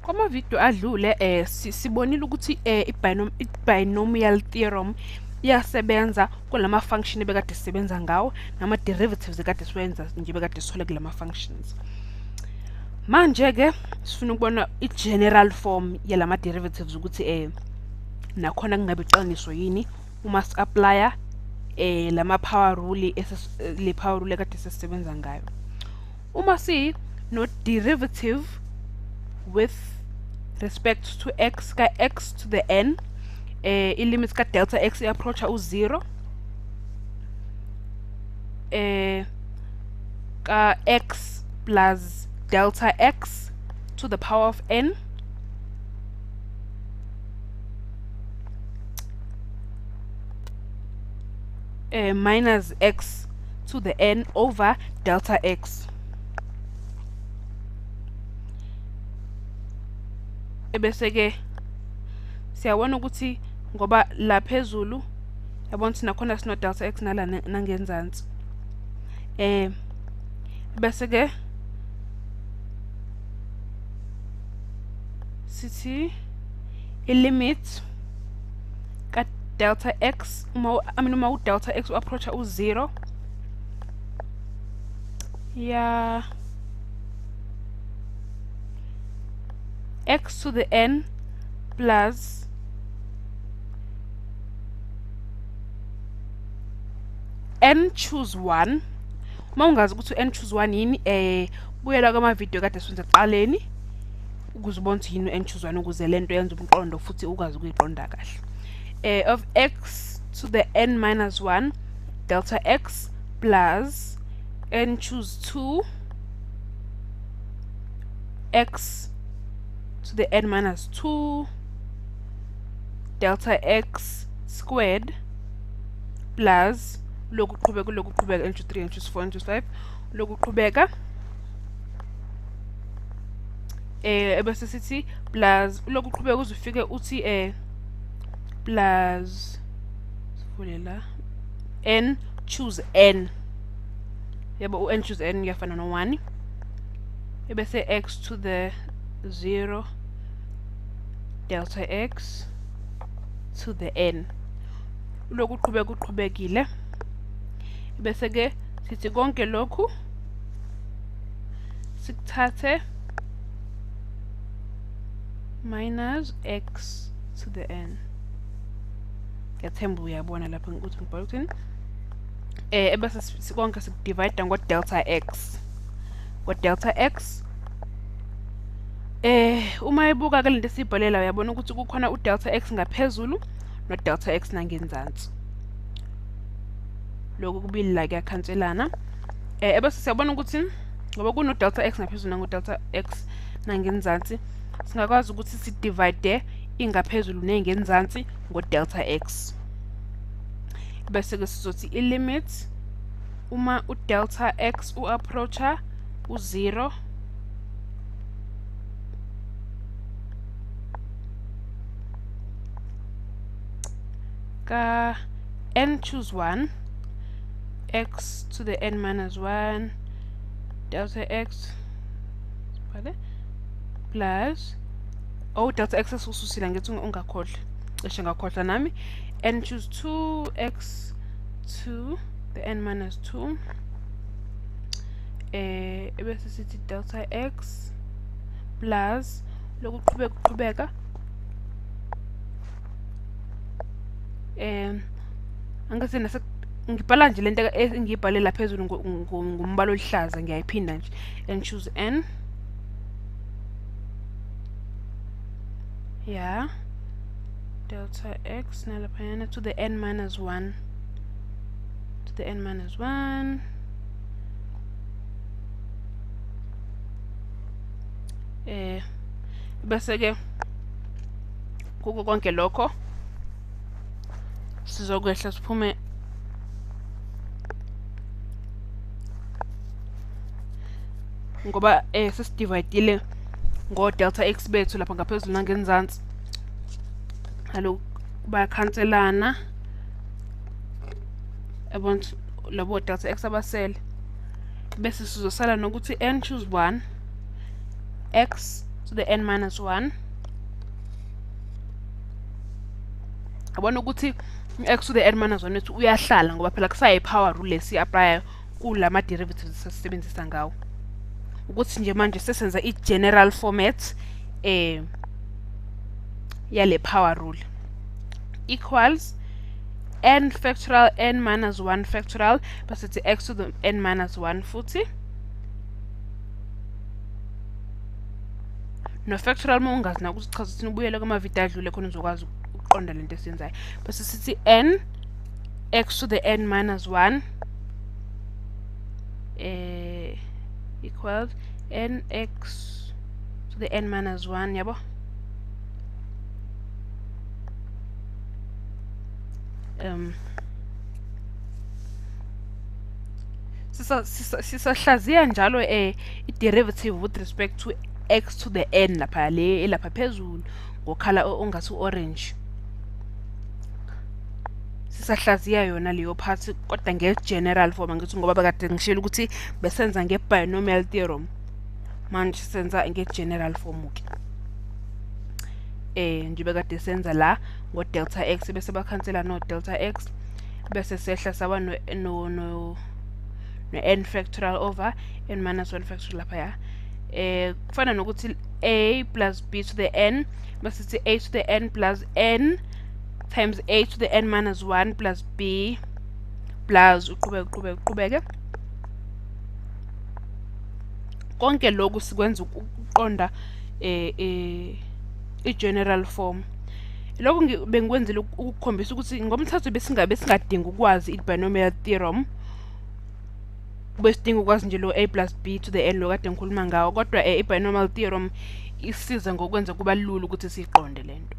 Kwamavidiyo adlule sibonile ukuthi i-binomial theorem iyasebenza kulama function ebekade sisebenza ngawo nama derivatives ekade siwenza nje bekade sithole kulama functions. Manje ke sifuna ukubona i-general form yalama derivatives ukuthi nakhona kungabe iqiniso yini uma si-applya lama power rule le power rule ekade sisebenza ngayo. Uma si no derivative with respect to x ka x to the n, i-limit ka delta x i-approacha u-0 ka x plus delta x to the power of n minus x to the n over delta x. Ebese ke siyabona ukuthi ngoba la phezulu yabona ukuthi nakhona sino delta x nala nangenzansi, bese ke sithi i-limit ka delta x uma uma u delta x u-approacha u-0 ya x to the n plus n choose 1. Uma ungazi ukuthi n choose 1 yini, buyela kuma video kade siwenza ekuqaleni ukuze ubone ukuthi yini n choose 1 ukuze lento yenze umqondo futhi ukwazi ukuyiqonda kahle. Of x to the n minus 1 delta x plus n choose 2 x to the n minus 2 delta x squared plus lokhu qhubeka n choose 3 n choose 4 n choose 5 lokhu qhubeka ebese sithi plus lokhu qhubeka uze ufike uthi plus sivule la n choose n, yabo u n choose n kuyafana no 1 ebese x to the 0 delta x to the n lokhu qhubeka uqhubekile bese ke sithi konke lokhu sikuthathe minus x to the n. Ngiyathemba uyabona lapha ukuthi ngibhala ukuthini. Ebese konke sikudivide ngo delta x, ngo delta x. Uma ibuka ke lento esibhalela uyabona ukuthi kukhona u delta x ngaphezulu no delta x nangenzansi. Lokhu kubili la kuyakhanselana. Ebese siyabona ukuthi ngoba kuno delta x ngaphezulu nango delta x nangenzansi, singakwazi ukuthi si divide ingaphezulu nengenzansi ngo delta x. Bese ke sizothi i limit uma u delta x u approacha u0 ka n choose 1 x to the n minus 1 delta x plus delta x ususila ngithi ungakhohlwa, cishe ngakhohlwa nami, n choose 2 x to the n minus 2 ebese sithi delta x plus lokhu qhubeka angathi nase ngibhala nje lento engiyibhalela phezulu ngombala oluhlaza, ngiyayiphinda nje n choose n ya delta x nalaphayana to the n minus 1 to the n minus 1 bese ke kuko konke lokho sizokwehla siphume ngoba sesidividile ngo delta x bethu lapha ngaphezulu nangenzansi, alo bayakhanselana yabona labo delta x abasele, bese sizosala nokuthi n choose 1 x to the n minus 1. Yabona ukuthi x to the n minus 1 wethu uyahlala ngoba phela kusayi power rule lesi-applya kulama derivatives esisebenzisa ngawo. Ukuthi nje manje sesenza i-general format yale power rule equals n factorial n minus 1 factorial bese sithi x to the n minus 1 futhi no factorial. Uma ungazi naku ukuthi chaza uthini, ubuyele kumavidiyo adlule khona uzokwazi ukuqonda lento esiyenzayo. Bese sithi n x to the n minus 1 equals n x to the n minus 1, yabo. Sisahlaziya njalo i-derivative with respect to x to the n lapha, le elapha phezulu ngokhala ongathi u-orange. Sisahlaziya yona leyo part kodwa nge-general form, angithi ngoba bekade ngishilo ukuthi besenza nge-binomial theorem, manje senza nge-general form ke. Nje bekade senza la ngo-delta x, bese bakhansela no-delta x, bese sehla saba no no no n factorial over n minus 1 factorial lapha. Kufana nokuthi a plus b to the n, bese sithi a to the n plus n times a to the n minus 1 plus b plus uqhubeke. Konke lokhu sikwenza ukuqonda i-general form. Lokhu bengikwenzile ukukhombisa ukuthi ngomthetho besingadingi ukwazi i-binomial theorem, besidinga ukwazi nje lo a plus b to the n lo kade ngikhuluma ngawo, kodwa i-binomial theorem isiza ngokwenza kuba lula ukuthi siyiqonde lento.